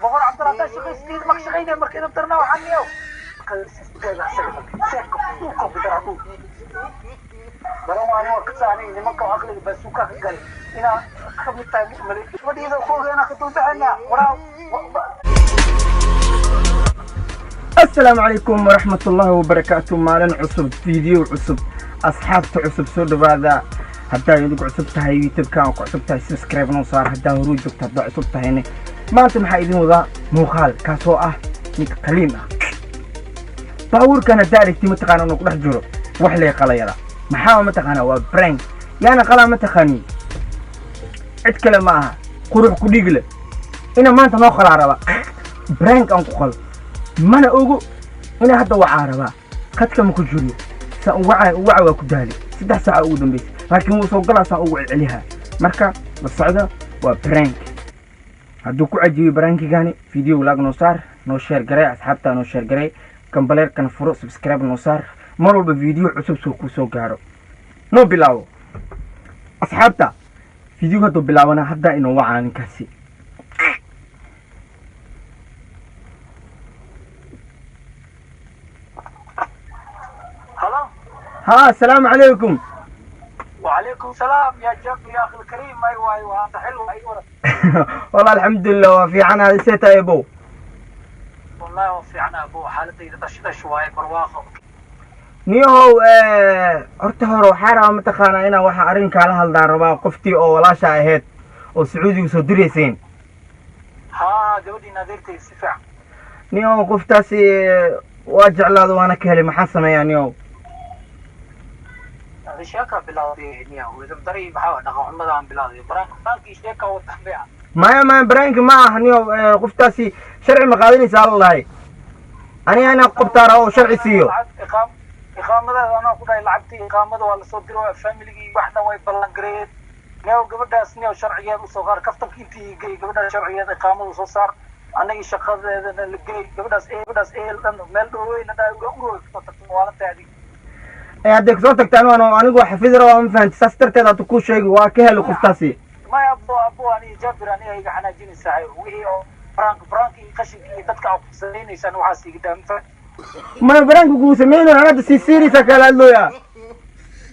Boqor Cabdalla hadaa shaqaystiid ma ka shaqaynaya marka idin darnaa waxaan niyow baran nimanka aqliga baasuuka ka galay inaa ka mid tahay gabadhiida kuogeena ka dulbaxayna waraa. Asalaamu calaykum waraxmat ullaahi wabarakaatu. Maalin cusub, fiideo cusub, asxaabta cusub soo dhawaada. Haddaa idinku cusub tahay YouTube-ka, ku cusub tahay, subscribe noo saar. Haddaa horuu joogto, haddaa cusub tahayne, maanta maxaa idin wadaa muuqaal kaasoo ah mid qaliim ah. Baabuurkan haddaa aragti, mataqaana inuu ku dhex jiro wax lay qalayada. Maxaa mataqaanaa? Waa prank. Yaana qalaa mataqaani, cid kale ma aha, qurux ku dhiigle ina maanta noo qalaa raba. Prank aan ku qalo mana ogo inaa hadda wacaa rabaa. Khadka ma ku jiriyo, saan uwaca uwaca waa ku daali 3 saaca ugu dambaysa, laakiin wuu soo galaa, saan ugu celcelihaa. Marka la socda, waa prank. Hadduu ku cajibiyo prankigani, video like noo saar, noo share garay, asxaabtaa noo share garay, gambaleerkana furo, subscribe noo saar, mar walba video cusub soo kuu soo gaaro. Noo bilaabo asxaabta. Video hadduu bilaabana, haddaa inoo wacaa ninkaasi. Halo. Haa, asalaamu calaykum. وعليكم السلام يا جابر يا اخي الكريم. ايوه ايوه، هذا حلو، ايوه. Wallah, alxamdulilah, waa fiican. See tahay, abow? والله وفي عنا ابو حالتي دش واي barwaaqo. Niyahow, horta hore waxaa rabaa mataqaanaa inaa waxaa arrin kaala hadlaan rabaa, qoftii oo walaasha ahayd oo Sacuudiga soo dirayseen. Haa, gabadhii adeertay, si fiican. Niyahow, qoftaasi waa jeclaada, waana ka helay. Maxaa sameeyaa, niyahow? Hada sheeka bilawday niya wedam dari, maxaa dhaqan xumada aan bilawday? Baraankii sheeka wada beeca. Maya maya, pranki ma aha, niyahow. Qoftaasi sharci ma qaadanaysa alla lahay. Aniga inaa qobtaa raba oo sharci siiyo. Iqaam iqaamadaada anaa ku dhahay, lacagtii iqaamada waa lasoo diro, familigii wax dhan way ballan gareeyeen. Niyow, gabadhaas niyow sharcigeed usoo qaar, kaftanka intii gey, gabadhaas sharcigeed iqaamada soo saar, annagii shaqadeedana la gey. Gabadhaas ehel dhan meel dhoweyna dhaa uroy kasoo tagto maalinta adig. Hadday kasoo tagtaan waan anigu waa xafid rabaa, ma fahanti? Saas darteed hadda kuu sheegi, waa ka helay qoftaasi. Maya abo, abo, aniga Jaabir, aniga iga xanaajinaysaa wixii oo prank prank iyo qashinka iyo dadka aad ku samaynaysaan, waxaas iga daa, ma Maya, pranka kuu sameynayo, hadda si serious kala hadlooya.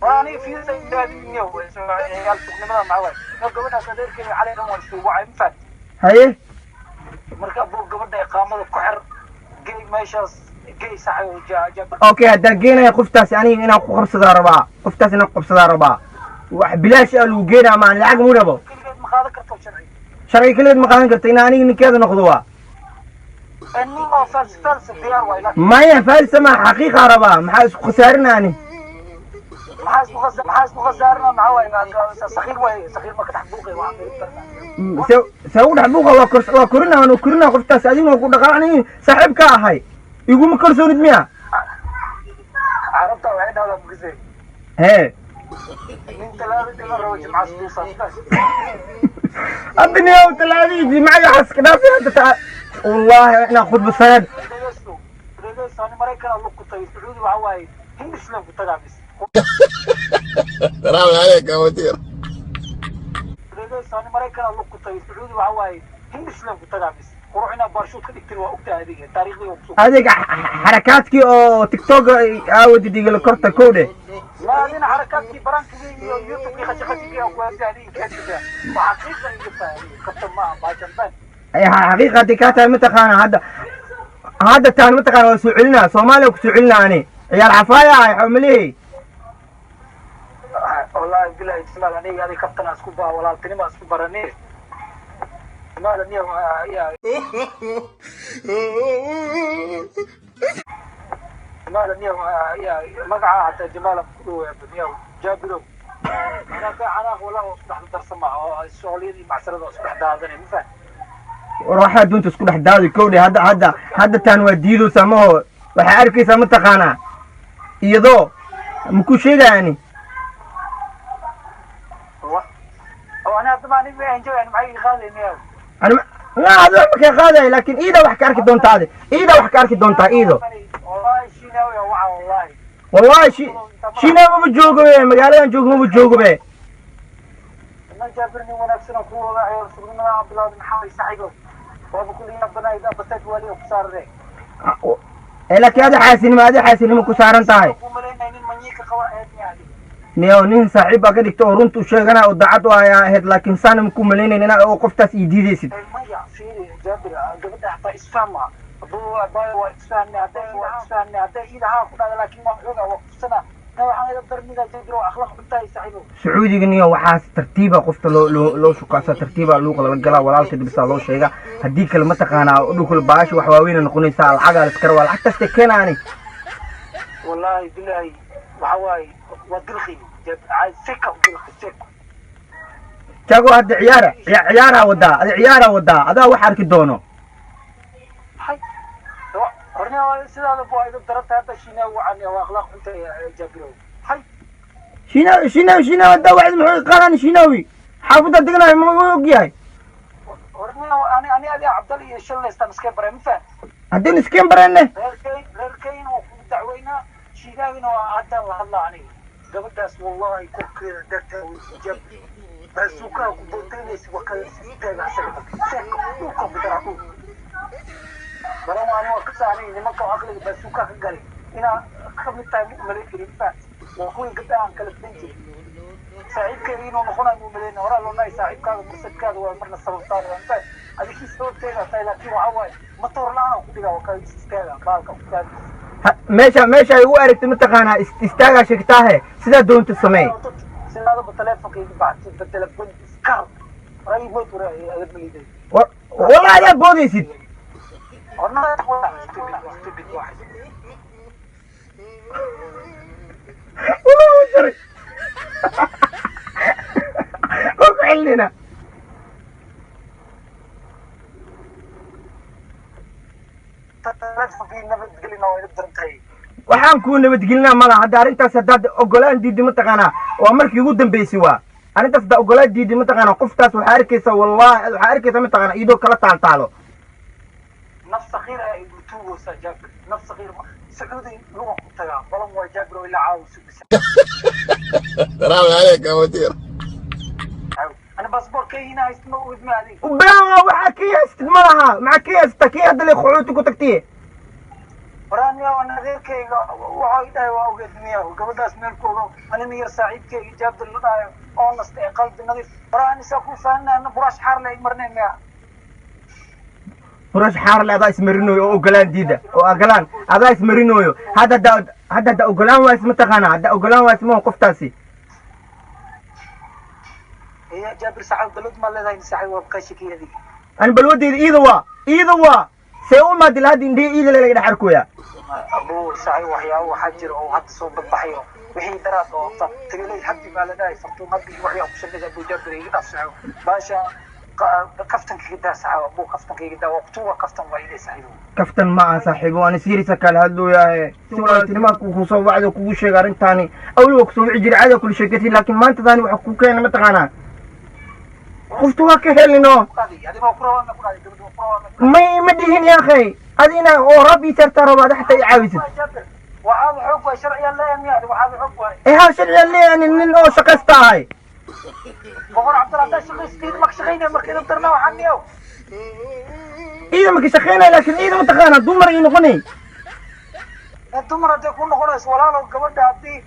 Waa aniga fiirsa daadiniyo ciyaal suuqnimada. Maxaa waay no, gabadhaas adeerkeeda xalay dhan waa isuu wacay, ma fahanti? Haye. Marka abo, gabadha iqaamada ku xir, gey meeshaas, gey saxay Jaabir. Okay, haddaan geenaya qoftaasi, aniga inaan ku qabsadaa rabaa, qoftaas inaan ku qabsadaa rabaa. Wax bilaash ah lagu geenaa maan, lacag mu rabo. Keligeed ma qaadan karto sharci. Sharci keligeed ma qaadan karta, inaa aniga ninkeeda noqdo waa. Nin oo fals fals diyaar waay, laakiin Maya, faalsa ma xaqiiqa rabaa. Maxaa isku khasaarinaa ani? Maxaa isku khasaarina? Maxaa waay, sakiir waay, sakiir ma ka dhex buuqay waxaan. Se ugu dhex buuqa? Waa kor, waa korina, waan korina qoftaas. Adiga waa ku dhaqaaqni, saaxiibka ahay, iguma kalsoonid miya? Carabta waxay dhahdaa mugise Hee. nin talaada dhiman rabo jimcaas duusaa. Hadda niyow, talaadii jimcada waxaas ka dhaafi hadda taa, wallahi inaan khudba sanad. Dhegeysto, dhegeysto, ani Maraykan aad ku tagay, Sacuudi waxa waaye Hindisland ku tagaa bis. سلام عليك يا مدير. Dhegeysto, ani Maraykan aad ku tagay, Sacuudi waxa waaye Hindisland ku tagaa bis. Qurux inaa baarshuud ka dhigtin waa ogtahay adiga, taariikhdii waa kusoo. Adiga xarakaadkii oo TikTok aawadid igala korta kowdhe. Ma adina xarakaadkii barankigii iyo YouTube-kii khashaqashigii aan ku haystay adiga kaadida waa xaqiiqa iga tahay, adiga kaftan maaha baajantan. Xaqiiqa haddii kaa tahay, mataqaana hadda taan mataqaana waa soo celinaa, Soomaaliya ku soo celinaa. Ani ciyaal xafaaya ahay, xawmaleey. Wallahi bilahi jamaal, aniga adiga kaftan isku baa, walaaltinima isku barani jamaal aniga ya jamaal aniga ya magaca hataa jamaal ku dhaweeya niyo Jaabirow, anaa ka xanaaq wallah, waa isku dhex darsama oo sooliyadii macsarada waa isku dhex daadanay, ma fahan? War waxaa adduunta isku dhex daadi kowdhe. Hadda taan waa diideysaa maho, waxaa arkaysaa mataqaanaa iyadoo makuu sheegaya ani. Oo ani hadda ma aniga enjoy ani maxay iga qaadaynaya? Ani la adi wax ma kaa qaadaya, laakiin iida wax ka arki doontaa, adi iida wax ka arki doontaa iido. Wallahi shiinaawi waca wallahi. Wallahi shiina maba joogo be, magaaladan joogo maba joogo be. Ma Jaabir, nin wanaagsan oo ku wada ciyaar sugnimada aan bilaawday, maxaa way saxigo. Waaba kulli yaabanayd abateed waali ku saarre. Ee laakiin ada xaasinimo ku saaran tahay. Ku malaynay nin manyiika qaba ahayd miya adiga? Niyo, nin saaxiib baa ka dhigta oo runta u sheegana oo daacad u ayaa ahayd, laakiin saana ma ku malaynayn inaa oo qoftaas ii diidaysid. Maya, fiiri Jaabir, gabadha hataa isfahma abuu abaayo, waa isfahmay hadday, waa isfahmay hadday ilahaa ku dhahda, laakiin waa xooga waa kufsana. Waxaan ida darmida Jaabir oo akhlaaq xuntahay, saaxiibo. Sacuudiga, niyo, waxaas tartiiba qofta loo shukaasa, tartiiba luuqa lala galaa, walaalka dibisaa loo sheega. Haddii kale, mataqaanaa, dhulkul baasha wax waaweyna noqonaysaa, lacagaa la iska rabaa, lacagtaas keenaani. Wallaahi bilaahi, waxa waaye waa dilqi Jaabir, seka dilqi seka. Jago, hadda ciyaara ciyaaraa wadaa, ada ciyaaraa wadaa, adaa wax arki doono. Hay, horna sidaada waa ida daranta hadda shiinaa wacan, waa akhlaaq xuntahay, Jaabir, hay. Shinawi, Shinawi, Shinawi haddaa wacdi muxuu qaadaan? Shinawi xaafadda deganayo ma og yahay? Horna ani adiga Cabdal iyo shalnaystaan iska baray, ma fahan? Haddaynu iskeen barenne. Reerkayn waa kugu dacweynaa, shiinaawina waa haddaan la hadlaa aniga. Gabadhaas wallahi korkeeda dartaa Jaabir baasuukaha ku bootaynaysa, waa kala istaaga asaga seeka dhulka ku daraa dhulka balan. Waa ani waa ka saanay nimanka caqliga baasuukaha ka galay inaa ka mid tahay ma umalayn karin, ma fahan? Waa kuwii gabdhaha aan kala filan jirin, saaxiibkeeda inuu noqonayo mu malayna. Horaa loo nahay saaxiibkaaga mursadkaada waa marna sababtaada waa, ma fahan? Adikii sababteeda tahay, laakiin waxa waaye matoor la-aan aan ku dhigaa, waa kala istaaga baalka ku taagaysa. Meesha ay ugu aragtay, mataqaanaa, istaagaa sheegtaahe, sidaa doonta sameey. Sidaadaba telefonka iga baxsi bedela iskar ray mood wara adab maliday. Wallahi adaa boodaysid. Horna stupid, stupid waaxid. Wallahi waa jaray, waa ku celinayna. Telefonkii nabadgelina waa ila daran tahay. Waxaan kuu nabadgelinaa mala hadda arrintaas. Haddaad ogolaan diidi, mataqaanaa, waa markii ugu dambeysay. Waa arrintaas haddaa ogolaan diidi, mataqaanaa, qoftaas waxaa arkaysa, wallahi waxaa arkaysa, mataqaanaa, iyadoo kala taaltaalo. Naf sakiir ayaa igu tuugaysaa, Jaabir, naf sakiir. Sacuudi lugan ku tagaa balan waa, Jaabir, oo ilaa caawa sugisa. سلام عليك يا مدير. Ani baasaboorkaygiina haysta, ma ogid ma adiga? Baa waxaa kii haystid ma laha, maxaa kii haysata? Kii hadda le qaxooti ku tagtiye. Waraaniya waan adeerkayga waxaa i dhahay, waa ogeed miya gabadhaas meel ku ogow. Anina yar saaxiibkayga Jaabir la dhahayo oo nasta ee qalbi nadiif waraani saa ku fahanna, ana buraash xaar le marnay miya? Burash xaarle adaa ismarinooyo oo ogolaan diida oo ogolaan adaa ismarinooyo. Hadda ogolaan waayis, mataqaanaa, hadda ogolaan waayis ma qoftaasi. Iya Jaabir, saaxiib, balod ma leedahay saaxiib? Waa ka shakiyay adiga. Ani balwadeeda iida waa see u maadil hadda indhihi iida le laga dhex arkoya. Abuu saaxiib, waxyaabo waxaa jira oo hadda soo badbaxayo, wixii daraad oo tagaley habdi baa la dhahay, fartuun habdi waxyaa ku shamida. Abuu Jaabir, iga dhaaf saaxiib, baasha kaftanka iga daa saaxiib, abuu kaftanka iga daa, waa kutuwa kaftan waa ilay saaxiib. Kaftan ma aha saaxiibo, ani siirisa kale hadlooyahay. Si walaaltinimaa kusoo wacdo kugu sheega arrintaani. Awli waa kusoo wici jiray, caadi kula sheekatay, laakiin maantadaani waxa ku keena, mataqaanaa, qofta waa ka helino. Adiga waa ku rabaa ma ku dhahday gabadha waa ku rabaa ma? May, ma dhihin yaakhay, adina oo rab ii tartaa raba ada xataa i caawisid. Jaabir, waxaad xoog waay, sharciyaa leeyahay miya adiga? Waxaad xoog waay. Ee haa, sharciyan leeyahay, nin oo shaqaysta ahay. Boqor Cabdalla, haddaa shaqaysteed ma ka shaqaynaya marka idin darnaa waxaa miyow? Iida ma ka shaqaynaya, laakiin iida, mataqaanaa, dumar ii noqonay. Dumar hadday ku noqonayso, walaalow, gabadha haddii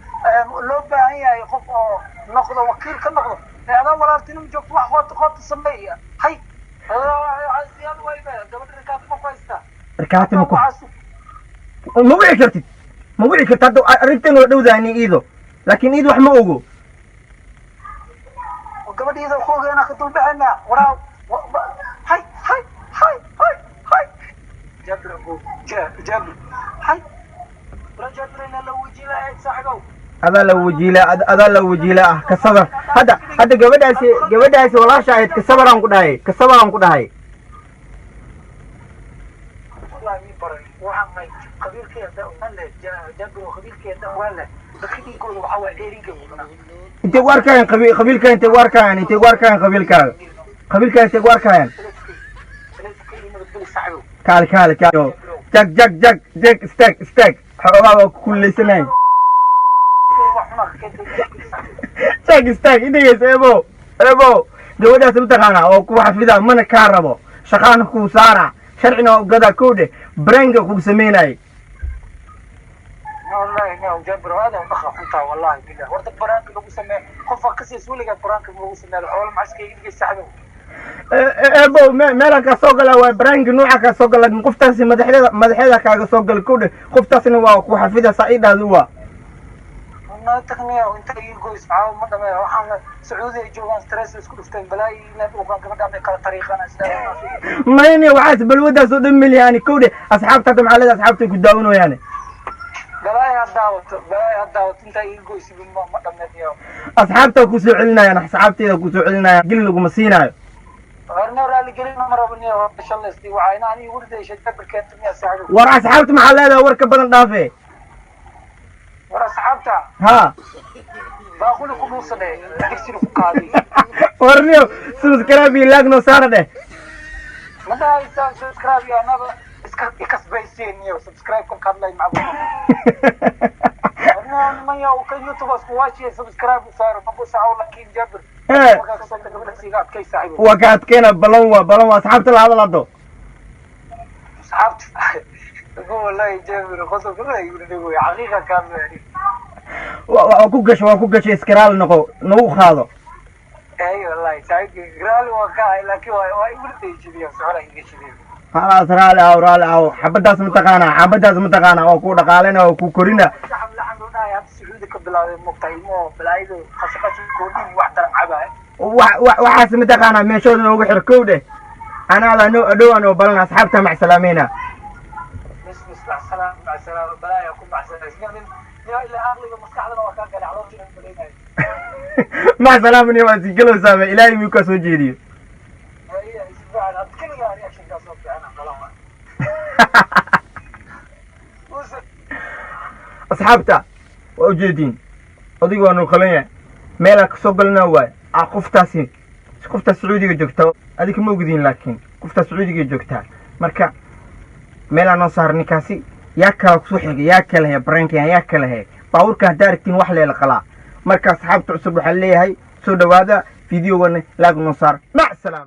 loo baahan yahay qof oo noqdo wakiil ka noqdo ee adaa walaaltinimo joogto, wax qoota qoota sameeya. Hay gabadha rikaatimo ku haystaa. Rikaati ma ku ma wici kartid, ma wici kartid. Hadda arrintan waa dhowdaani iido, laakiin iid wax ma ogo. Gabadha iyadoo ku ogeena ka dulbaxayna waraa. Hay hay hay hay hay, Jaabir, abu Jaabir, hay wara Jaabir ina la wajiila saaxiibow. Adaa la wajiila, adaa la wajiila ah. Ka sabar hadda gabadhaasi walaasha ahayd, ka sabaraan ku dhahay, ka sabaraan ku dhahay. Wallahi mi baray waxaan nahay qabiilkii hadda ogaan lahayd, Jaabir, oo qabiilkii hadda ogaan lahayd, dadka dhiigooda waxaa waaya dheerinka wadnaa. Intay ku arkayaan qabiilka? Intay ku arkayaan? Intay ku arkayaan qabiilkaaga? Qabiilkaaga intay ku arkayaan? Kaali, kaali, kaali, jag jag jag jag, istaag, istaag, xoogaa waa ku kululeysanay. Jag, istaag, idhegeysa. Ebo, ebo, gabadhaas mataqaanaa oo ku xafida mana kaa rabo. Shaqaana kuu saara, sharcina waa ugadaa, kow dheh, prank-ga kugu sameynayay. Wallahi no, Jabir, aad u dhaqa xuntaa, wallahi billah. Warda prank-ka lagu sameeyo qofka kasii weligaa prank-ka lagu sameeyo, xoolo macaska iga dhigay, saxdo. Ebo, meelaan kaa soo gala waay, prank-ga nuuca kaa soo gala, qoftaasi madaxeeda kaaga soo gala, kow dheh, qoftaasna waa ku xafidaysaa, ii dhahdi waa. Na tagniya inta ii goys caawa ma dhameeyo. Waxaan Sacuudi ay joogaan, stress isku dhufteen, balaayi inaad dhuuqaan gabadha may kala tariiqana. Mayne, waxaas balwadaas oo dhan milyaani, kow dheh. Asxaabta hadda maxaa leedahay? Asxaabtay ku daawanayaane. Balaayi ha daawato, balaayi ha daawato, intaa ii goysi ma dhameeyo. Asxaabtaa kusoo celinayaan, asxaabteeda kusoo celinayaan, gel laguma siinaayo. Horna raali gelin ma rabniyo, shalaysti waxaa ina ani igu ridaysa Jabir keenta miya, saaxiib? War asxaabta maxaa leedahay? War ka badan dhaafe. War asxaabta. Ha. Baaquli ku dhuusane, digsina ku qaadi. Warniyo, subscribe iyo like noo saara dheh. Ma dhahaysaan subscribe iyo anaba iska ikasbayseen iyo subscribe ka hadlay macbu. Warniyo, niman yow ka YouTube isku waashiya, subscribe u saaro mabu sacow, laakiin Jabir markaa kasoo taga gabadha siiga adkay, saaxiib. Waa ka adkeena, balan waa balan, waa asxaabta la hadal haddo. Asxaabta wallahi Jabir qodobka igu dhigo, xaqiiqa ka hadlay. Waa ku gasho, waa ku gashay, iskaraal noqo, nagu qaado. Ay wallahi saaxiibkii raali waa ka ahay, laakiin waa igu ridayjidiyo socda iga jidiyo. Khalaas, raali aw, raali aw. Xabadaas mataqaanaa, xabadaas mataqaanaa, waa ku dhaqaalena, waa ku korina. Laxam laxam loo dhahay hadda Sacuudi ka bilaabay, mogtahay, ilmo balaayada qasaqashin koodhin wax daran cabaay. Waxaas mataqaanaa meeshooda noogu xir, kow dheh. Anaada noo dhowaan oo balan, asxaabta mac salaamayna. Mis mis, mac salaam, mac salaam, balaaya ku macsalaam nin ilaa aqliga maskaxdana waa kaa galay, caloosha malaynayo. Mac salaamani, waa sigalowsaaba, Ilaahay miyuu kaa soo jeediyo. Ay si fiican hadda keligaa reaction kaa soo bixina balan waa. Asxaabta waa ujeediin, adiga waa noo qalan yahay, meelaa kasoo galnaa waay. A qoftaasi, qoftaas Sacuudiga joogta, adika ma ogdiin, laakiin qoftaas Sacuudiga joogtaa. Marka meelaa noo saar ninkaasi, yaa kala kusoo xigay, yaa kala he prank-kan, yaa kala he baabuurka haddaa aragtiin wax leela qalaa. Marka asxaabta cusub waxaa leeyahay soo dhawaada, videowana like noo saar. Mac salaam.